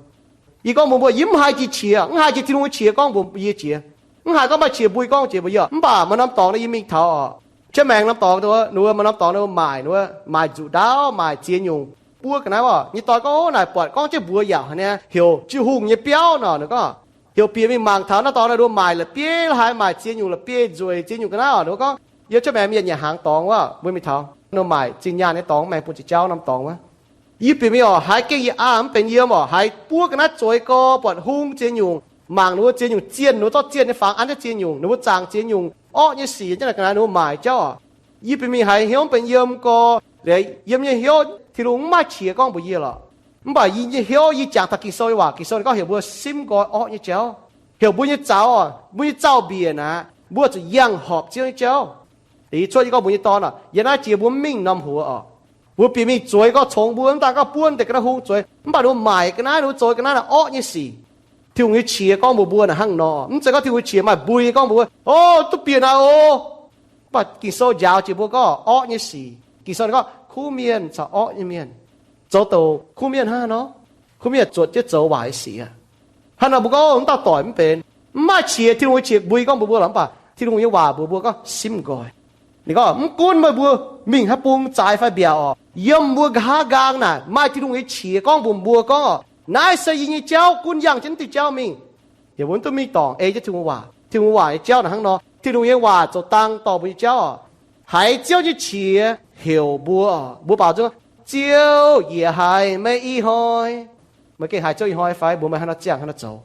Yie gorngv mbuox mbuo, yie mv haiz jiex qiex, mv haiz jiex Tin-Hungh nyei qiex gorngv mbuox yie jiex. Mv haiz gorngv maaih qiex mbui gorngv jiex mbuox yie oc. Mv baac maaih norm dorngx nor yie mingh taux oc, qiex maengx norm dorngx, ninh mbuo maaih norm dorngx ninh mbuo maaic, ninh mbuo maaic nzuqc ndaauv, maaic ziex nyungc buov ga'naaiv oc. Nyei doic gorngv, Naaic buatc gorngv jienv mbuox yaac haiz niaa heuc jiu hungh nyei biauv nor. Ninh gorngv heuc bieqc mingh mangc taux naaiv dorngx nor, ninh mbuo maaic la'bieiv la'haaix, maaic ziex nyungc la'bieiv, nzueic ziex nyungc ga'naaiv oc. Ninh mbuo gorngv, Yiem qiex maengx mienh yaac hnaangx dorngx wuov, mbuo mingh taux ninh mbuo maaic zinh nyaanh nyei dorngx, maengx bun ziepc jauv norm dorngx wuov. Yie bieqc mingh oc, haiz gengh yietc aqv mv benx yiem oc, haiz buov ga'naaiv zueiz gorx, buatc hung ziex nyungc, mangc ninh mbuo ziex nyungc zienh, ninh mbuo zorqv zienh nyei fangx an jienv ziex nyungc, ninh mbuo zaangc ziex nyungc orqv nyei sic, jienv naaic ga'naaiv ninh mbuo maaic jauv oc. Yie bieqc mingh haiz hnyouv mv benx yiem gorx, liuz yiem nyei hnyouv Tin-Hungh mv maaih qiex gorngv mbuox yie lorqc. Mv baac yie nyei hnyouv yie jangx taux Ging-Sou nyei waac, Ging-Sou ninh gorngv heuc mbuo simv nqoi orqv nyei jauv, heuc mbuo nyei zaux oc, mbuo nyei zaux-mbiec naaic, mbuo zuqc yangh horpc Ziouv nyei jauv. Liuz cuotv yie gorngv mbuox nyei dorn oc, yiem naaiv jiex mbuo mv mingh norm hoz oc. Mbuo bieqc mingh zueiz gorx congx mbuo, mv daaih gorngv buov deix ga'naaiv hung zueiz, mv baac ninh mbuo maaic ga'naaiv, ninh mbuo zueiz ga'naaiv naaic orqv nyei sic. Tin-Hungh nyei qiex gorngv mbuox mbuo naaic hnangv nor, mv zeiz gorngv Tin-Hungh nyei qiex maaih mbui gorngv mbuox mbuo, O, duqv bieqc naaic oc. Mv baac Ging-Sou njaaux jiex mbuo gorngv orqv nyei sic. Ging-Sou ninh gorngv kuv mienh caux orqv nyei mienh. Zoux douc kuv mienh hnangv haaix nor? Kuv mienh zuotc jienv zoux waaic sic aqv. Hnangv nor mbuo gorngv, O, mv dauh doic mv benx, mv maaih qiex, Tin-Hungh nyei qiex mbui gorngv mbuox mbuo lorqc. Mv baac Tin-Hungh nyei waac mbuox mbuo gorngv simv nqoi. Ninh gorngv, Mv gunv meih mbuo mingh haaix bung zaaix fai mbiaauc oc, yiem mbuo nqa'haav nqaang naaic maaih Tin-Hungh nyei qiex gorngv mbuox mbuo gorngv oc, Naaiv se yie nyei jauv, gunv yangh jienv naaiv diuh jauv mingh. Yaac mbuo mv duqv mingh dorngc ei jienv Tin-Hungh waac. Tin-Hungh waac nyei jauv naaic hnangv nor, Tin-Hungh nyei waac zoux dang dorh mbuo nyei jauv oc. Haiz Ziouv nyei qiex heuc mbuo oc, mbuo baaux nzunc, Ziouv, yie haiz meih ih hnoi. Meih gengh haiz Ziouv ih hnoi fai? Mbuox meih haaix nor ziangh haaix nor zoux.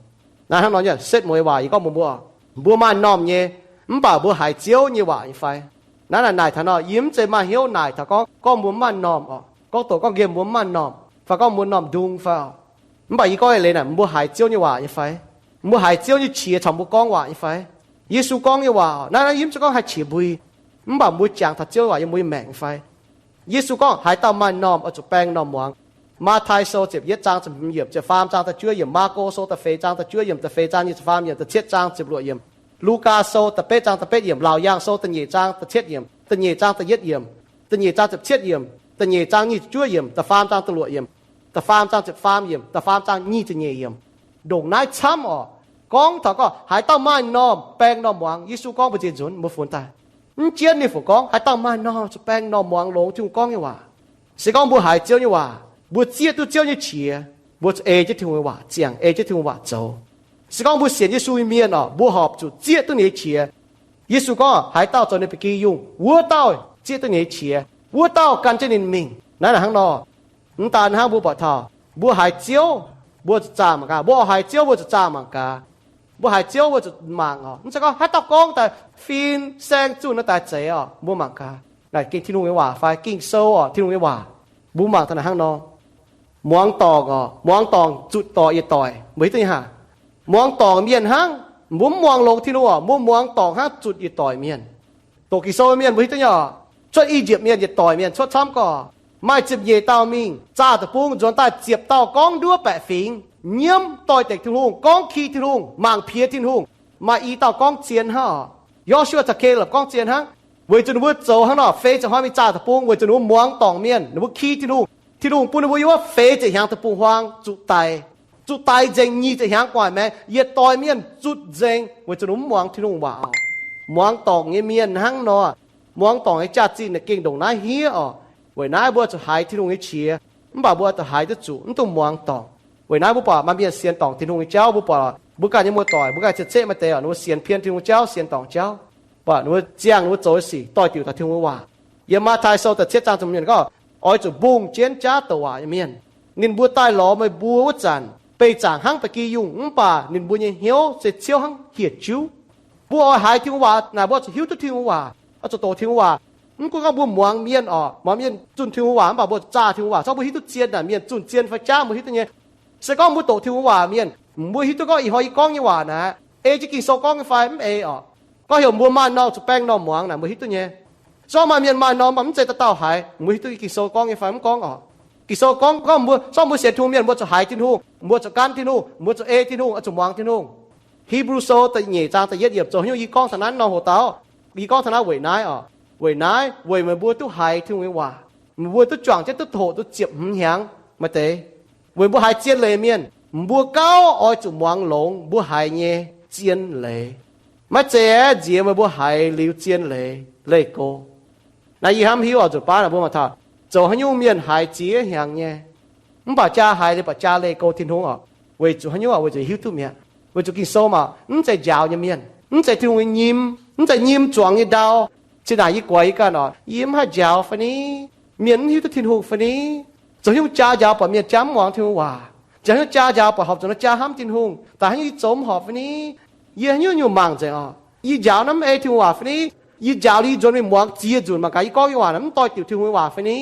Naaiv hnangv nor nyei setv mueiz waac yie gorngv mbuox mbuo, mbuo maaih normh nyei Mv baac mbuo haiz Ziouv nyei waac nyei fai? Naaiv naaic taux nor, yie mv zeiz maaih hnyouv naaic taux gorngv, gorngv mbuo mv maaih m'normh oc, gorngv doqc gorngv nqemh mbuo mv maaih m'normh, fai gorngv mbuo m'normh ndung fai oc. Mv baac yie gorngv eix leiz naaic, mbuo haiz Ziouv nyei waac nyei fai? Mbuo haiz Ziouv nyei qiex caux mbuo gorngv waac nyei fai? Yesu gorngv nyei waac, naaiv yie mv zeiz gorngv haih qiex mbui, mv baac mbuo jangx taux Ziouv waac yiem mbuo nyei maengc nyei fai? Yesu gorngv, haaix dauh maaih m'normh oix zuqc baeng m'normh muangx. Matv^tai Sou ziepc yietv zaang ziepc hmz yiemc, ziepc faam zaang da'juov yiemc, Maako Sou da'feix zaang da'juov yiemc, da'feix zaang nyic ziepc faam yiemc, da'cietv zaang ziepc luoqc yiemc, Lugaa Sou da'betv zaang da'betv yiemc, Laauc Yaangh Sou da'nyeic zaang da'cietv yiemc, da'nyeic zaang da'yietv yiemc, da'nyeic zaang ziepc cietv yiemc, da'nyeic zaang nyic ziepc juov yiemc, da'faam zaang da'luoqc yiemc, da'faam zaang ziepc faam yiemc, da'faam zaang nyic ziepc nyeic yiemc. Ndongc naaiv camv oc. Gorngv taux gorngv haaix dauh maaih m'normh baeng m'normh muangx. Yesu gorngv mbu'ziex nzunc, mbuo funx daaih. Mv jienv ninh fu gorngv haaix dauh maaih m'normh zuqc baeng m'normh muangx longx Tin-Hungh gorngv nyei waac. Se gorngv mbuo haiz Ziouv nyei waac, mbuo zieqv duqv Ziouv nyei qiex, mbuo zuqc ei jienv Tin-Hungh nyei waac ziangh, ei jienv Tin-Hungh waac zoux. Se gorngv mbuo sienx Yesu nyei mienh oc, mbuo horpc zuqc zieqv duqv ninh nyei qiex. Yesu gorngv haaix dauh zoux ninh ba'gi yungh, wuov dauh zieqv duqv ninh nyei qiex, wuov dauh gan jienv ninh mingh. Naaiv naaic hnangv nor. Mv daan hnangv, mbuo buatc taux mbuo haiz Ziouv, mbuo zuqc zaah mangc gaax. Mbuo haiz Ziouv mbuo zuqc zaah mangc gaax. Mbuo haiz Ziouv mbuo zuqc mangc oc. Mv zeiz gorngv haaix dauh gorngv daaih fin-saeng zunh nor daaih zeiz oc, mbuo mangc gaax. Naaic gengh Tin-Hungh nyei waac fai Ging-Sou oc, Tin-Hungh nyei waac. Mbuo mangc taux naaic hnangv nor. Muangx dorngc oc, muangx dorngc zutc dorc yietc doic, mbuo hiuv duqv nyei hnangv. Muangx dorngc mienh hnangv, mbuo mv muangx longx Tin-Hungh oc, mbuo muangx dorngc hnangv zutc yietc doic mienh. Doqc Ging-Sou mienh mbuo hiuv duqv nyei oc. Cuotv I^yipv Mienh yietc doic mienh cuotv camv gorqv, maaih ziepc nyeic dauh mingh zaah deic-bung nzuonx daaih ziepc dauh gorngv nduov baeqc fingx, nyiemv doix-dekc Tin-Hungh, gorngv ki Tin-Hungh, mangc piex Tin-Hungh. Maaih i dauh gorngv zien hnangv oc. Yo^su^waa caux Kalopv gorngv zien hnangv, weic zuqc ninh mbuo zoux hnangv nor, feix ziepc hnoi mingh zaah deic-bung weic zuqc ninh mbuo muangx dorngc mienh, ninh mbuo ki Tin-Hungh. Tin-Hungh bun ninh mbuo yiem wuov feix ziepc hnyangx deic-bung-huaang zuqc daic. Zuqc daic nzengc nyic ziepc hnyangx gu'nguaaic maengx, yietc doix mienh zutc nzengc weic zuqc ninh mbuo mv muangx Tin-Hungh waac oc. Muangx dorngc nyei mienh hnangv nor, muangx dorngc nyei jaax-zinh naaic gengh ndongc naaiv hniev oc. Weic naaiv mbuo zuqc haiz Tin-Hungh nyei qiex, mv baac mbuo zuqc haiz duqv zuqc, mv dungx muangx dorngc. Weic naaiv mbuo buatc maaih mienh sienx dorngc Tin-Hungh nyei jauv, mbuo buatc mbuo ganh nyei muoz-doic, mbuo ganh cien-ceqv maaih deix oc, ninh mbuo sienx pien Tin-Hungh jauv, sienx dorngc jauv, mv baac ninh mbuo ziangh ninh mbuo zoux nyei sic doix-diuc taux Tin-Hungh nyei waac. Yiem Matv^tai Sou da'cietv zaang ziepc hmz yiemc gorngv, oix zuqc mbungh jienv jaav douc waac nyei mienh. Ninh mbuo daaih lorz meih mbuo wuov zanc, beih zaangc hnangv ba'gi yungh, mv baac ninh mbuo nyei hnyouv se ciouv hnangv hieh juv. Mbuo oix haiz Tin-Hungh waac naaic, mbuo zuqc hiuv duqv Tin-Hungh waac, oix zuqc doqc Tin-Hungh waac. Mv gunv gorngv mbuo muangx mienh oc, muangx mienh zunh Tin-Hungh waac, mv baac mbuo zuqc zaah Tin-Hungh waac. Corc mbuo hiuv duqv zien naaic, mienh zunh zien fai jaav mbuo hiuv duqv nyei. Se gorngv mbuo doqc Tin-Hungh waac mienh, mbuo hiuv duqv gorngv ih hnoi yie gorngv nyei waac naaic, ei jienv Ging-Sou gorngv nyei fai mv ei oc. Gorngv heuc mbuo maaih m'normh zuqc baeng m'normh muangx naaic, mbuo hiuv duqv nyei. Corc maaih mienh maaih m'normh mv baac mv zeiz dauh dauh haiz, mbuo hiuv duqv Ging-Sou gorngv nyei fai mv gorngv oc. Ging-Sou gorngv, gorngv mbuo, corc mbuo sienx Tin-Hungh mienh, mbuo zuqc haiz Tin-Hungh, mbuo zuqc gan Tin-Hungh, mbuo zuqc ei Tin-Hungh, oix zuqc muangx Tin-Hungh. Hipv^lu Sou da'nyeic zaang da'yietv yiemc, zoux haaix nyungc yie gorngv taux naaiv norm hoc dauh. Yie gorngv taux naaiv weic naaiv oc. Weic naaiv, weic meih mbuo duqv haiz Tin-Hungh nyei waac, meih mbuo duqv juangc jienv duqv hoqc duqv ziepc hmz hnyangx maaih deix. Weic mbuo haiz zien leiz mienh, mbuo gauh oix zuqc muangx longx mbuo haiz nyei zien leiz. Maiv zeiz aeqv, nziex meih mbuo haiz liuz zien leiz leih go. Naaiv yie hnamv hiuv oix nzunc baav naaic mbuo maaih taux zoux haaix nyungc mienh haiz ziex hnyangx nyei, mv baac jaa haiz liuz baac jaa leih go Tin-Hungh oc. Weic zuqc haaix nyungc oc? Weic zuqc hiuv duqv mi'aqv. Weic zuqc Ging-Sou maah, mv zeiz njaaux nyei mienh, mv zeiz Tin-Hungh nyei nyim, mv zeiz nyim zuangx nyei ndau. Cin naaic yie guaix yie ganh oc, yie mv haih njaaux fai ni? Mienh mv hiuv duqv Tin-Hungh fai ni? Zoux haaix nyungc jaa njaaux buatc mienh jaa mv muangx Tin-Hungh waac? Zoux haaix nyungc jaa njaaux buatc horpc zuqc nor jaa hnamv Tin-Hungh? Daaih haaix nyungc yie zoux mv horpc fai ni? Yie haaix nyungc nyungc mangc nzengc oc. Yie njaaux naaiv mv ei Tin-Hungh waac fai ni? Yie njaaux liuz yie nzuonx mingh muangx ziex nzunc mangc gaax yie gorngv nyei waac naaic mv doix-diuc Tin-Hungh nyei waac fai ni?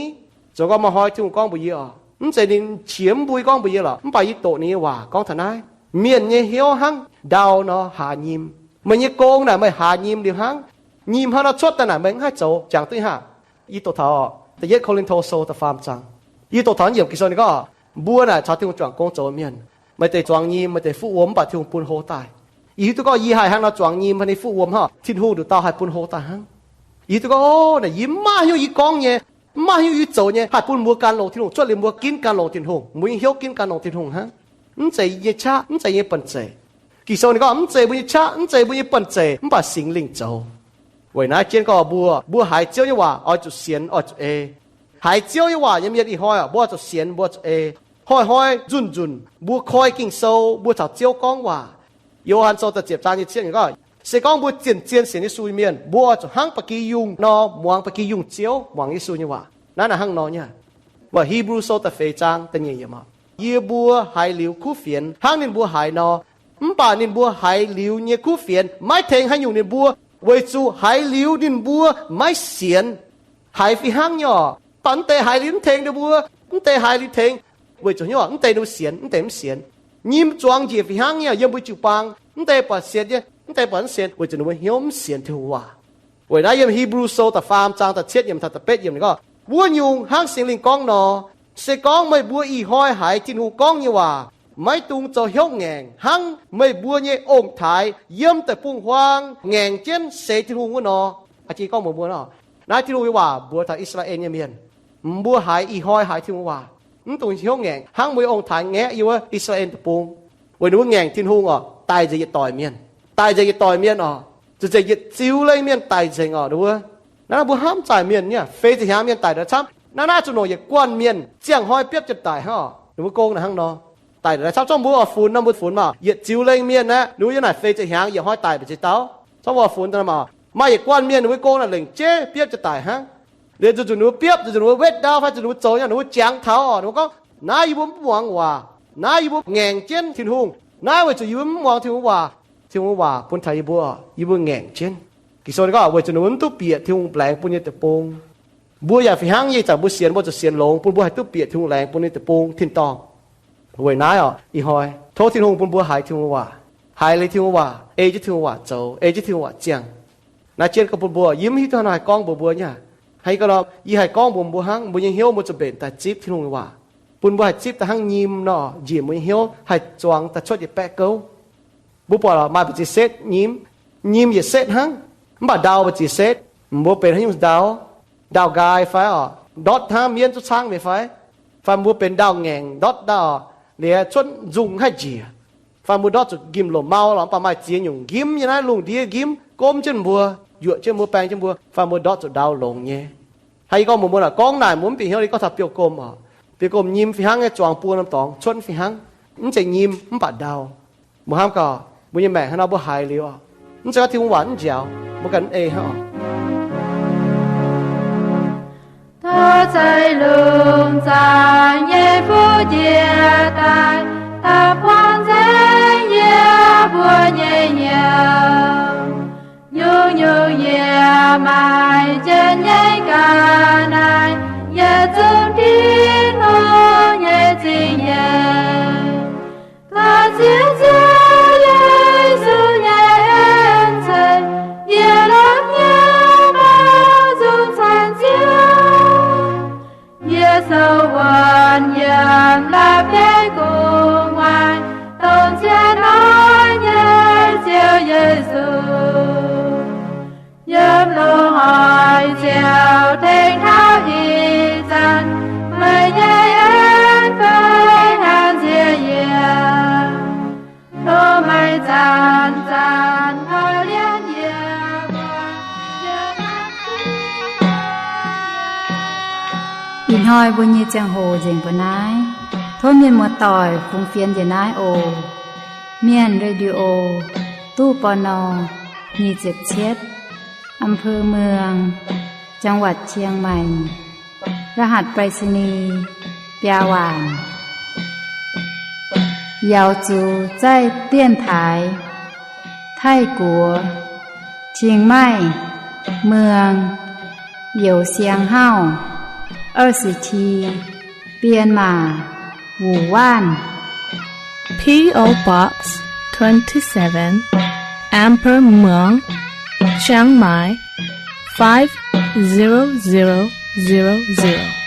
Zoux gau maaih hnoi Tin-Hungh gorngv mbuox yie oc, mv zeiz ninh qiex mv mbui gorngv mbuox yie lorqc, mv baac yie doqc ninh nyei waac gorngv taux naaiv, mienh nyei hnyouv hnangv ndau nor haaz nyim. Meih nyei gong naaic meih haaz nyim liuz hnangv. Nyim hnangv nor cuotv daaih naaic meih mv haih zoux jangx duqv haav. Yie doqc taux da'yietv Ko^lin^to Sou da'faam zaang. Yie doqc taux yiemc Ging-Sou ninh gorngv, mbuo naaic caux Tin-Hungh juangc gong zoux mienh, maaih deix zuangx nyim, maaih deix fuqv wuom, mv baac Tin-Hungh bun hlo daaih. Yie hiuv duqv gorngv yie haih hnangv nor zuangx nyim fai ni fuqv wuom hnangv, Tin-Hungh nduqc dauh haih bun hlo daaih hnangv. Yie hiuv duqv gorngv, o, naaic yie mv maaih haaix nyungc yie gorngv nyei, mv maaih haaix nyungc yie zoux nyei haih bun mbuo gan longx Tin-Hungh, cuotv liuz mbuo ginv gan longx Tin-Hungh, mbuo nyei hnyouv ginv gan longx Tin-Hungh hnangv. Mv zeiz yie nyei qaqv, mv zeiz yie nyei banh zeic. Ging-Sou ninh gorngv mv zeiz mbuo nyei qaqv, mv zeiz mbuo nyei banh zeic, mv baac Singx Lingh zoux. Weic naaiv jienv gorngv mbuo, mbuo haiz Ziouv nyei waac oix zuqc sienx oix zuqc ei. Haiz Ziouv nyei waac nyei mienh ih hnoi oc, mbuo oix zuqc sienx mbuo oix zuqc ei. Hnoi-hnoi nzunc-nzunc mbuo koi Ging-Sou, mbuo caux Ziouv gorngv waac. Yo^han Sou da'ziepc zaang nyei cietv gorngv, se gorngv mbuo zien-zien sienx Yesu nyei mienh, mbuo oix zuqc hnangv ba'gi yungh nor muangx ba'gi yungh Ziouv, muangx Yesu nyei waac. Naaiv naaic hnangv nor nyei. Waac Hipv^lu Sou da'feix zaang da'nyeic yiemc, yie mbuo haiz liuz kuv fienx hnangv ninh mbuo haiz nor, mv baac ninh mbuo haiz liuz nyei kuv fienx maiv tengx haaix nyungc ninh mbuo. weic zuqc haiz liuz ninh mbuo maiv sienx. Haiz fih hnangv nyei oc, mv baac mv deix haiz liuz mv tengx ninh mbuo, mv deix haiz liuz tengx, weic zuqc hnyouv mv deix ninh mbuo sienx, mv deix mv sienx. Nyim zuangx njiec fih hnangv nyei yiem mbuo jiu-baang, mv deix buatc sienx nyei, mv deix buatc mv sienx, weic zuqc ninh mbuo hnyouv mv sienx Tin-Hungh waac. Weic naaiv yiem Hebrew Sou da'faam zaang da'cietv yiemc taux da'betv yiemc ninh gorngv, wuov nyungc hnangv Singx Lingh gorngv nor, se gorngv meih mbuo ih hnoi haiz Tin-Hungh gorngv nyei waac, maiv dungx zoux hnyouv ngaengc hnangv meih mbuo nyei ong-taaix yiem deic-bung-huaang ngaengc jienv seix Tin-Hungh wuov nor. Aa, jiex gorngv mbuox mbuo nor, naaiv Tin-Hungh nyei waac mbuox taux I^saa^laa^en nyei mienh, mbuo haiz ih hnoi haiz Tin-Hungh waac, mv dungx hnyouv ngaengc hnangv meih ong-taaix ngaeqv yiem wuov I^saa^laa^en deic-bung. Weic ninh mbuo ngaengc Tin-Hungh oc, daic nzengc yietc doic mienh, daic nzengc yietc doic mienh oc, nzengc nzengc yietc ziux lengh mienh daic nzengc oc ninh mbuo. Naaiv naaiv mbuo hnamv zaaic mienh nyei, feix ziepc hnyangx mienh daic ndongc camv, naaiv naaiv zuqc longc yietc guanh mienh ziangh hnoi biopv jienv daic hnangv oc. Ninh mbuo gong naaic hnangv nor. Daic ndongc camv, zorqv mbuo oix funx nor mbuo funx maah, yietc ziux lengh mienh aeqv, ninh mbuo yiem naaic feix ziepc hnyangx yietc hnoi daic mbu'ziex dauh. Zorqv mbuo oix funx daaih maah, maaih yietc guanh mienh ninh mbuo gong naaic lengc jeiv biopv jienv daic hnangv. Liuz zuqc zuqc ninh mbuo biopv, zuqc zuqc ninh mbuo wetv ndau fai zuqc ninh mbuo zoux nyei, ninh mbuo jangx taux oc, ninh mbuo gorngv, naaiv yie mbuo mv muangx waac, naaiv yie mbuo ngaengc jienv Tin-Hungh. Naaiv weic zuqc yie mbuo mv muangx Tin-Hungh waac. Tin-Hungh waac bun taux yie mbuo, yie mbuo ngaengc jienv. Ging-Sou ninh gorngv weic zuqc ninh mbuo mv duqv bieqc Tin-Hungh mbaengx bun nyei deic-bung. Mbuo yaac fih hnangv nyei, ih zanc mbuo sienx, mbuo zuqc sienx longx bun mbuo haih duqv bieqc Tin-Hungh laengz bun nyei deic-bung tin-dorngh. Weic naaiv oc, ih hnoi tov Tin-Hungh bun mbuo haiz Tin-Hungh waac, haiz liuz Tin-Hungh waac, ei jienv Tin-Hungh waac zoux, ei jienv Tin-Hungh waac ziangh. Naaiv jienv gorngv bun mbuo, yie mv hiuv duqv haaix nor haih gorngv mbuox mbuo nyei. Haaix gorngv nor, yie haih gorngv mbuox mbuo hnangv, mbuo nyei hnyouv mbuo zuqc mbenc daaih zipv Tin-Hungh nyei waac, bun mbuo haih zipv daaih hnangv nyim nor, njiec mbuo nyei hnyouv haih zuangx daaih cuotv yietc baeqv gouv. Mbuo buatc maaih mbu'ziex setv nyim, nyim yietc setv hnangv, mv baac ndau mbu'ziex setv. Mbuo benx haaix nyungc ndau? Ndau-nqaai fai oc, ndortv hnangv mienv zuqc caangv mingh fai? Fai mbuo benx ndau-ngaengc ndortv ndau, liuz cuotv nzungh haih njiec. Fai mbuo ndortv zuqc njimv-lomc mau lorqc, mv baac maaih ziex nyungc njimv nyei naaiv lungh ndiev njimv gomv jienv mbuo, yuoqc jienv mbuo, baeng jienv mbuo, fai mbuo ndortv zuqc ndau longx nyei. Haaix, yie gorngv mbuox mbuo naaic, gorngv naaic mbuo mv bieqc hnyouv, yie gorngv taux biouv-gomh oc. Biouv-gomh nyim fih hnangv nyei, zuangx buo norm dorngx cuotv fih hnangv, mv zeiz nyim mv baac ndau. Mbuo hnamv gaax, mbuo nyei maengc hnangv nor mbuo haiz liuz oc, mv zeiz gorngv Tin-Hungh waac mv njaaux, mbuo ganh mv ei hnangv oc. Tov ceix lungh zaangc nyei fuqv jiex daaih, daaih buangh nzengc yie mbuo nyei hnyouv. Nyungc-nyungc yie maaih jienv nyei ga'naaiv, yietc zungv Tin-Hungh nyei zingh nyeic. Tov ziex Ziouv Yesu nyei en ceix, yie longx nyei maah nzung caux Ziouv. Yie sou wuonv yiem la'bieiv gu'nguaaic, dongh ziex hnoi nyei Ziouv Yesu. Yiem loz-hnoi ziouc tengx taux ih zanc, meih nyei en fei hnaangx nziex yie. Tov meih zanc-zanc korv-lienh yie. Ih hnoi mbuo nyei ziangh hoc nzengc mbuo naaiv. Tov mienh muoz-doic fungx fienx njiec naaiv oc. Mienh Radio, ตู้ ปณ. nyic ziepc cietv, อำเภอเมือง จังหวัดเชียงใหม่ รหัสไปรษณีย์ biaa waanc. Yaux zuqc zaih dienx taaix Taiv-Guoqv, Chiang Mai, Muang, Youz Siang Hauv, 二十七, Myanmar, Wuhan. P O Box twenty-seven, Amber Muang, Chiang Mai, five zero zero zero zero.